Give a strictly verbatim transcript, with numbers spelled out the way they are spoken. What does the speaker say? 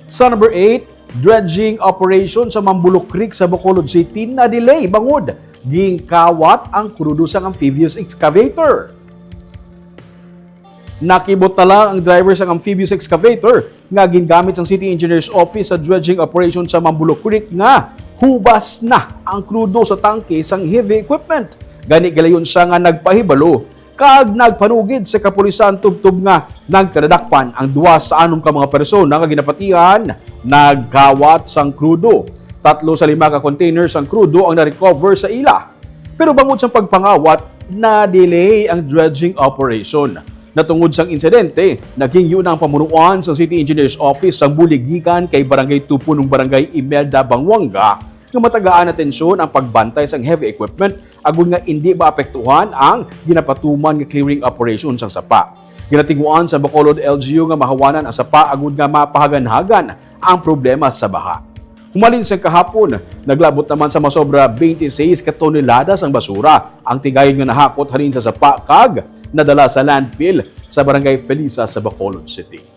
Sa number eight, dredging operation sa Mambulok Creek sa Bacolod City na-delay bangod ginkawat ang krudo sang amphibious excavator. Nakibot na lang ang driver sang amphibious excavator nga gingamit sang City Engineer's Office sa dredging operation sa Mambulok Creek nga hubas na ang krudo sa tangke sang heavy equipment. Gani, gilayon siya nga nagpahibalo kag nagpanugid sa kapulisan tubtob nga nagkadadakpan ang duha sa anom ka mga persona nga ginapatihan nagkawat sang krudo. Tatlo sa lima ka container sang krudo ang na-recover sa ila. Pero bangod sa pagpangawat, na-delay ang dredging operation. Natungod sang insidente, naghingyo na ang pamunuan sa City Engineer's Office sang bulig gikan kay Barangay Tupon ug Barangay Imelda Banguanga nga matagaan atensyon ang pagbantay sang heavy equipment agud nga indi maapektuhan ang ginapatuman nga clearing operation sang sapa. Ginatinguan sa Bacolod L G U nga mahawanan ang sapa agud nga mapahaganhagan ang problema sa baha. Humalin sa kahapon, naglabot naman sa masobra twenty-six ka tonelada sang basura ang tigayon nga nahakot halin sa sapa kag nadala sa landfill sa Barangay Felisa sa Bacolod City.